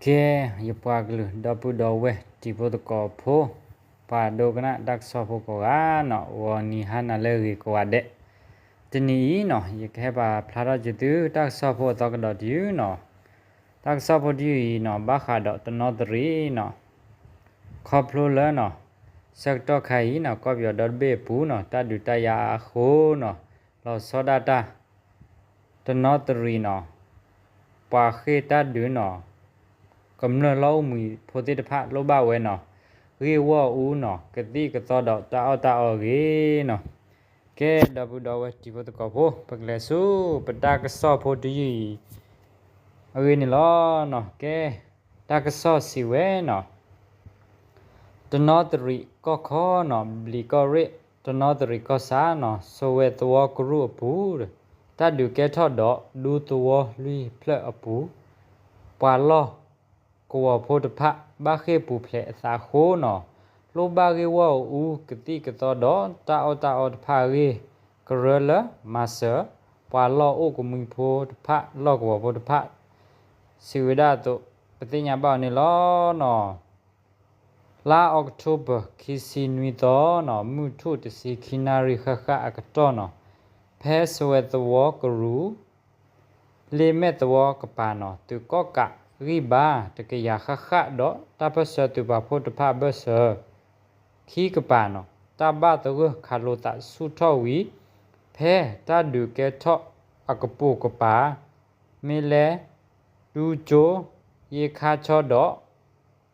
ကဲ, ယပှၤကလုာ်ဒီပုၢ်ဒီဝဲၢ်တံၤဖိသကိးဖိ, ပှၤဒိကနၣ်တၢ်ကစီၣ်ဖိကိးဂၤနီၤ, ဂီၤနံၤဟါနၤလၢအဂ့ၤကိးဂၤဒဲး, တနံၤအံၤနီၤ ယကဟဲပာ်ဖျါထီၣ်က့ၤသုတၢ်ကစီၣ်ဖိအသီကဒီးတယုၢ်နီၤ, တၢ်ကစီၣ်ဖိတယုၢ်အံၤနီၤ ဘၣ်ဃးဒီးတနီသရံၣ်နီၤ, ခီဖျိလၢနီၤ ဆၢကတီၢ်ခါအံၤနီၤ ကီၢ်ပယီၤဒီတဘ့ၣ်အပူၤနီၤ တၢ်ဒုးတၢ်ယၤအဃိနီၤ လီၤဆီဒၣ်တၢ် တနီသရံၣ်နီၤ ပှၤဃ့ၢ်တၢ်ဒုးနီၤ ကမျၢၢ်လီၢ်အိၣ်မှံၤဖိသ့ၣ်တဖၣ်လိၣ်ဘၣ်ဝဲနီၤ ဂ့ၢ်ဝီၢ်အူနီၤ ကသံၣ်ကသီဒီးတၢ်အီၣ်တၢ်အီအဂ့ၢ်နီၤ, ကဲဒီပုၢ်ဒီဝဲၢ်တံၤဖိသကိးဖိ ပကလဲၤဆူ ပတၢ်ကစီၣ်ဖိတယုၢ်အံၤ အဂ့ၢ်န့ၣ်လီၤနီၤ, ကဲ တၢ်ကစီၣ်စံးဝဲနီၤ တနီသရံၣ်ကီၢ်ခီနီၤ ဘျံးကီၢ်ရ့ၣ် တနီသရံၣ်ကီၢ်ဆၣ်နီၤ စိဝဲသဝီကရူၢ်အပူၤ တၢ်ဒုးကဲထီၣ်ဒီးဒူသဝီလွံၢ်ဖျၢၣ်အပူၤ ပှၤလီၢ်ကဝီၤဖိတဖၣ် ဘၣ်ဃ့ၢ်ပူၤဖျဲးအသးအဃိနီၤ လိၣ်ဘၣ်ဂ့ၢ်ဝီၢ်အူကသံၣ်ကသီဒီးတၢ်အီၣ်တၢ်အီတဖၣ်အဂ့ၢ် ကရၢလၢမၤစၢၤ ပှၤလီၢ်အိၣ်ကမှံဖိတဖၣ် လီၢ်ကဝီၤဖိတဖၣ် စံးဝဲဒၣ်အသိး ပသ့ၣ်ညါဘၣ်အီၤန့ၣ်လီၤနီၤ. လါအီးကထိဘၢၣ်ခံဆံနွံသီနီၤ မုၢ်ထူၣ်တဆံခံနၣ်ရံၣ်ဃၣ်ဃၣ်အကတီၢ်နီၤ ဖဲစိဝဲသဝီကရူၢ် လ့မဲၣ်သဝီကပၤနီၤ သုးကီၣ်ကးဂံၢ်ဘါတကယၤဃၣ်ဃၣ်ဒီးတၢ်ပၢၢ်ဆၢသုးပာ်ဖှိၣ်တဖၣ်အဘၢၣ်စၢၤ ခံကပၤနီၤ တၢ်ဘၣ်သဂၢၢ်ခးလိာ်သးဆူၣ်ထီၣ်ဝံၤ ဖဲတၢ်ဒုးကဲထီၣ်အကပိာ်ကပၤ မ့ၢ်လဲၤ ဒူကၠိ ယ့ခါဆီဒီး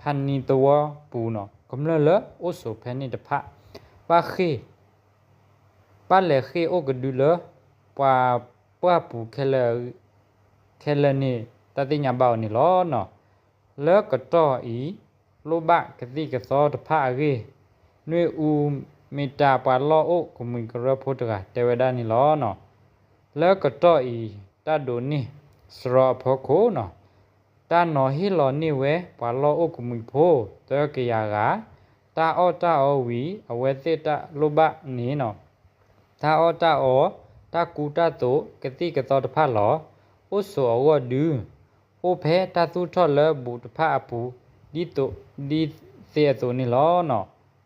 ဖးနံသဝီပူၤနီၤ ကမျၢၢ်လၢအိၣ်ဆိးဖဲန့ၣ်တဖၣ် ဘၣ်ဃ့ၢ် ဘၣ်လဲၤဃ့ၢ်အိၣ်ကဒုလၢ ပှၤပှၢ်ပူၤခဲလၢာ်န့ၣ် တၢ်သ့ၣ်ညါဘၣ်အီၤန့ၣ်လီၤနီၤ. လၢကတီၢ်အံၤ လိၣ်ဘၣ်ကသံၣ်ကသီတဖၣ်အဂ့ၢ် နွ့ၣ်အူမ့ၢ်တၢ်ပှၤလီၢ်အိၣ်ကမှံကရၢဖိတဂၤတဲဝဲဒၣ်န့ၣ်လီၤနီၤ. လၢကတီၢ်အံၤ တၢ်ဒိးန့ၢ်စရီအဖီခိၣ်နီၤ တၢ်နီၤဟ့ၣ်လီၤန့ၢ်ဝဲပှၤလီၢ်အိၣ်ကမှံဖိ သၢကယၤဂၤ တၢ်အီၣ်တၢ်အီဝံၤ အဝဲသ့ၣ်တၢ်လိၣ်ဘၣ်န့ၣ်နီၤ တၢ်အီၣ်တၢ်အီ တၢ်ကူတၢ်သိး ကသံၣ်ကသီတဖၣ်လီၤ. အိၣ်ဆိးအဂီၢ်ဒု အိၣ်ဖဲတၢ်သူၣ်ထီၣ်လၢဘူးတဖၣ်အပူၤ ဒ်သိး ဒ်သ့အသိးန့ၣ်လီၤနီၤ.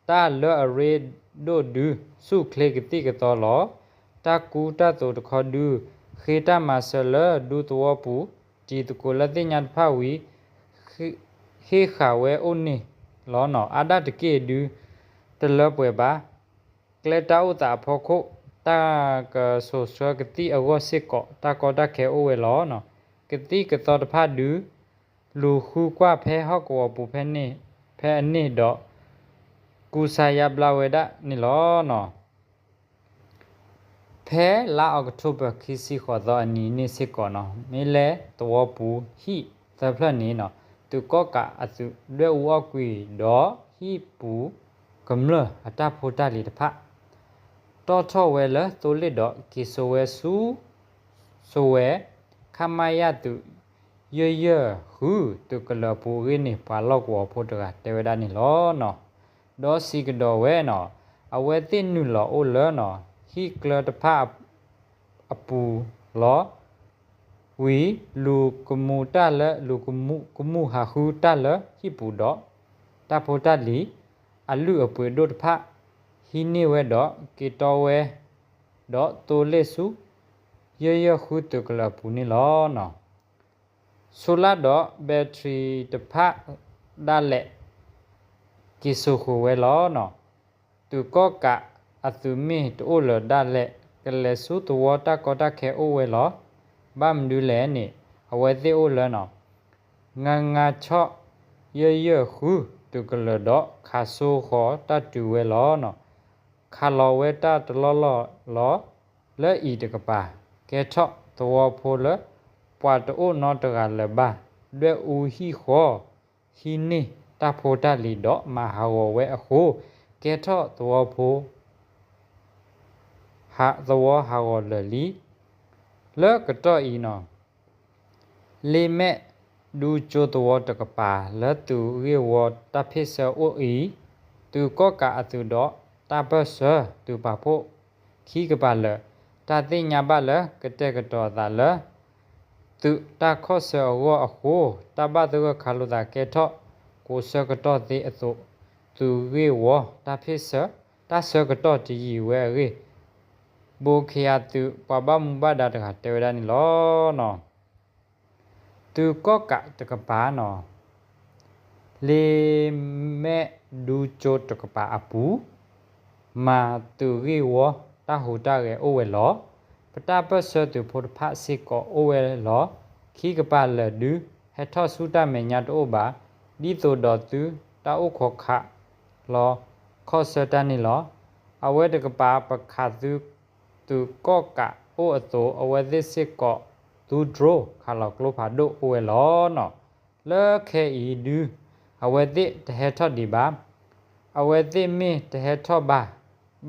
တၢ်လၢအရ့ဒိၣ်ဒု ဆူၣ်ချ့ကသံၣ်ကသီလီၤ. တၢ်ကူတၢ်သိးတခီဒု ဃ့တၢ်မၤစၢၤလၢဒူသဝီပူၤ တံၤသကိးလၢသ့ၣ်ညါတဖၣ်ဝံၤ ဟ့ၣ်ဃာ်ဝဲအိၣ်န့ၣ်လီၤနီၤ. အါဒၣ်တက့ၢ်ဒု တလၢပှဲၤဘၣ်. ကျဲတၢ်အိၣ်သးအဖီခိၣ် တၢ်ကဆိးဆှၢကသံၣ်အဂီၢ်စ့ၢ်ကီး တၢ်ကီတၢ်ခဲအိၣ်ဝဲလီၤနီၤ. ကသံၣ်ကသီတဖၣ်ဒု လူၤဃုကွၢ်ဖဲဟီၣ်ကဝီၤပူၤဖဲန့ၣ် ဖဲအန့ၣ်ဒီး ကူစါယါဘျါဝဲဒၣ်န့ၣ်လီၤနီၤ. ဖဲလါအီးကထိဘၢၣ်ခံဆံဃိးသီအနံၤန့ၣ်စ့ၢ်ကီးနီၤ မ့ၢ်လဲၤသဝီပူၤဟံၣ်သၢဖျၢၣ်န့ၣ်နီၤ သုးကီၣ်ကးအသုးဒွဲၣ်အူအီၣ်ကွံာ်ဒီး ဟံၣ်ပူၤကမျၢၢ်အတၢ်ဖိတၢ်လံၤတဖၣ် တီၣ်ထီၣ်ဝဲလၢသိလ့ၣ်ဒီးက့ၤစိာ်ဝဲဆူ စိဝဲ ခမရ သုး ယဲၢ်ယဲၢ်ဃု သုးကလၢၤအပူၤအဂ့ၢ်န့ၣ် ပှၤလီၢ်ကဝီၤဖိတဂၤတဲဝဲဒၣ်န့ၣ်လီၤနီၤ. ဒီးစံးကဒီးဝဲနီၤ အဝဲသ့ၣ်နုာ်လီၤအိၣ်လၢနီၤ ဟံၣ်ကျၢတဖၣ်အပူၤလီၤ. ဝံၤလူၤကမူတၢ်လၢ လူၤကမူ ကမူဟးဃုတၢ်လၢဟံၣ်ပူၤဒီး တၢ်ဖိတၢ်လံၤ အလုၢ်အပှ့ၤဒိၣ်တဖၣ် ဟံးန့ၢ်ဝဲဒီးက့ၤတီဝဲ ဒီးသိလ့ၣ်ဆူ ယဲၢ်ယဲၢ်ဃုသုးကလၢၤအပူၤန့ၣ်လီၤနီၤ. ဆိလၢ်ဒီးဘဲထရံတဖၣ်ဒၣ်လဲာ် က့ၤစိာ်ဃုာ်ဝဲလီၤနီၤ. သုးကီၣ်ကးအသုးမ့ၢ်တအိၣ်လၢၤဒၣ်လဲာ် ကလဲၤဆူသဝီတၢ်ကီတၢ်ခဲအိၣ်ဝဲလီၤ. ဘၣ်မနုၤလဲၣ်န့ၣ် အဝဲသ့ၣ်အိၣ်လၢနီၤ ငါးငါးခြောက် ယဲၢ်ယဲၢ်ဃုသုးကလၢၤဒီး ခးစိဃီၤတၢ်တုၤဝဲလီၤနီၤ. ခးလီၤဝဲတၢ်တလီၢ်လီၢ်လီၤ. လၢအံၤတကပၤ ကဲထီၣ်သဝီဖိလၢ ပှၤတအိၣ်နီတဂၤလၢၤဘၣ် ဒွဲၣ်အူဟံၣ်ဃီ ဟံးန့ၢ်တၢ်ဖိတၢ်လံၤဒီးမၤဟးဂီၤဝဲအဃိ ကဲထီၣ်သဝီဖိ သဝီဟးဂီၤလၢာ်လံ. လၢကတီၢ်အံၤနီၤ လ့မဲၣ်ဒူကၠိသဝီတကပၤ လၢသုးဂ့ၢ်ဝီတၢ်ဖ့ၣ်ဆၢအိၣ်အံၤ သုးကီၣ်ကးအသုးဒီးတၢ်ပၢၢ်ဆၢသုးပာ်ဖှိၣ်ခံကပၤလၢာ် တၢ်သ့ၣ်ညါဘၣ်လၢကတဲာ်ကတီၤအသးလၢ သုးတၢ်ခီၣ်ဆၢအဂီၢ်အဃိ, တၢ်ဘၣ်သဂၢၢ်ခးလိာ်သးကဲထီၣ်ကိးဆၢကတီၢ်သ့အသိး, သုးဂ့ၢ်ဝီတၢ်ဖ့ၣ်ဆၢ တၢ်ဆၢကတီၢ်တယံာ်ဝဲအဂ့ၢ်, ဘိးခ့ယၤသုးပှၤဘၣ်မူဘၣ်ဒါတဂၤတဲဝဲဒၣ်န့ၣ်လီၤ. သုးကီၣ်ကးတကပၤန့ၣ် လ့မဲၣ်ဒူကၠိတကပၤအပူၤ, မၤသုးဂ့ၢ်ဝီတၢ်ဟူးတၢ်ဂဲၤအိၣ်ဝဲလီၤ. ပတၢ်ပၢၢ်ဆၢသုးဖိတဖၣ်စ့ၢ်ကီးအိၣ်ဝဲလီၤ. ခံကပၤလၢာ်ဒုးဟဲထီၣ်ဆူတၢ်မဲာ်ညါတအိၣ်ဘၣ်, ဒ်သိးဒီးသုတၢ်အိၣ်ခိးခးလီၤခီၣ်ဆၢတၢ်န့ၣ်လီၤ. အဝဲတကပၤပခးသုး သုးကီၣ်ကးအိၣ်အသိး, အဝဲသ့ၣ်စ့ၢ်ကီးသူ drone ခးလီၤကျိဖးဒိၣ်အိၣ်ဝဲလီၤန့ၣ်. လၢခဲအံၤဒုး အဝဲသ့ၣ်တဟဲထီၣ်ဒံးဘၣ်. အဝဲသ့ၣ်မ့ၢ်တဟဲထီၣ်ဘၣ်,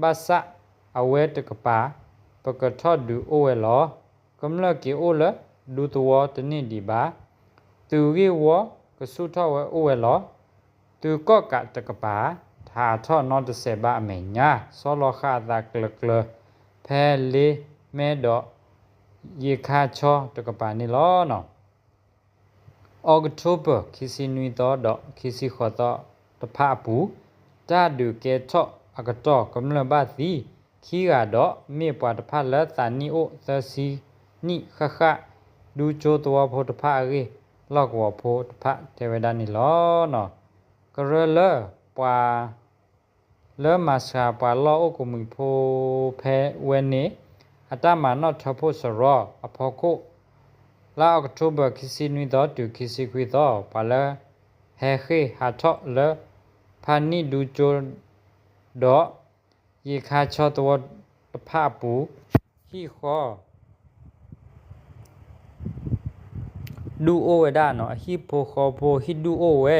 ဘၣ်ဆၣ်အဝဲတကပၤ ပကထီၣ်ဒုးအိၣ်ဝဲလီၤ. ကမျၢၢ်က့ၤအိၣ်လၢဒူသဝီတန့ၢ်ဒံးဘၣ်. သုးဂ့ၢ်ဝီကဆူၣ်ထီၣ်ဝဲအိၣ်ဝဲလီၤ. သုးကီၣ်ကးတကပၤ ထးထီၣ်နီတစဲးဘၣ်အမဲာ်ညါ ဆီလီၤဃာ်အသးကျၢၤကျၢၤ ဖဲလ့မဲၣ်ဒီး ယ့ခါဆီတကပၤန့ၣ်လီၤ. October ခံဆံနွံသီဒီးခံဆံဃိးသီတဖၣ်အပူၤ, တၢ်ဒုးကဲထီၣ်အကတီၢ် ကမျၢၢ်ဘၣ်သံခံဂၤဒီး မ့ၢ်ပှၤတဖၣ်လၢသးနံၣ်အိၣ်သၢဆံနံၣ်ဃၣ်ဃၣ်, ဒူကၠိသဝီဖိတဖၣ်အဂ့ၢ် လီၢ်ကဝီၤဖိတဖၣ်တဲဝဲဒၣ်န့ၣ်လီၤ. ကရၢလၢပှၤ လၢမၤစှၤပှၤလီၢ်အိၣ်ကမှံၤဖိဖဲဝဲန့ၣ် အတၢ်မၤနီၣ်ထၢဖှိၣ်စရီအဖီခိၣ်, လါ October ခံဆံနွံသီတုၤခံဆံခွံသီ ပှၤလၢဟဲဃ့ၢ်ဟးထီၣ်လၢ ဖါနံၣ်ဒူကၠိ ဒီး ယ့ခါဆီသဝီတဖၣ်အပူၤ ဟံၣ်ဃီ ဒူၣ်အိၣ်ဝဲဒၣ်န့ၣ် အဟံၣ်ဖိဃီဖိဟံၣ်ဒူၣ်အိၣ်ဝဲ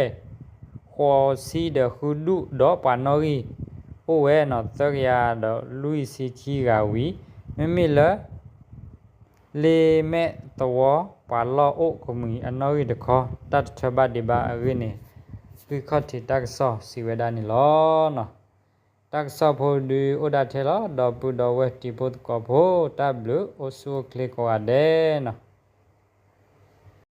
ဃိးဆံဒီးဃုဒူၣ် ဒီးပှၤနီၣ်ဂံၢ်အိၣ်ဝဲန့ၣ် သၢကယၤဒီးလွံၢ်ဆံခံဂၤဝံၤ, မ့မ့ၢ်လၢ လ့မဲၣ်သဝီ ပှၤလီၢ်အိၣ်ကမှံၤအနီၣ်ဂံၢ်တခီ တၢ်တထၢဘၣ်ဒံးဘၣ်အဂ့ၢ်န့ၣ် ဂံၢ်ခီၣ်ထံးတၢ်ကစီၣ်စံးဝဲဒၣ်န့ၣ်လီၤ. တၢ်ကစီၣ်ဖိဒုးအိၣ်ဒၣ်ထဲလီၤ. ဒီပုၢ်ဒီဝဲၢ်တံၤဖိသကိးဖိ တၢ်ဘျုးအိၣ်ဆူၣ်အိၣ်ချ့ကိးဂၤဒဲးန့ၣ်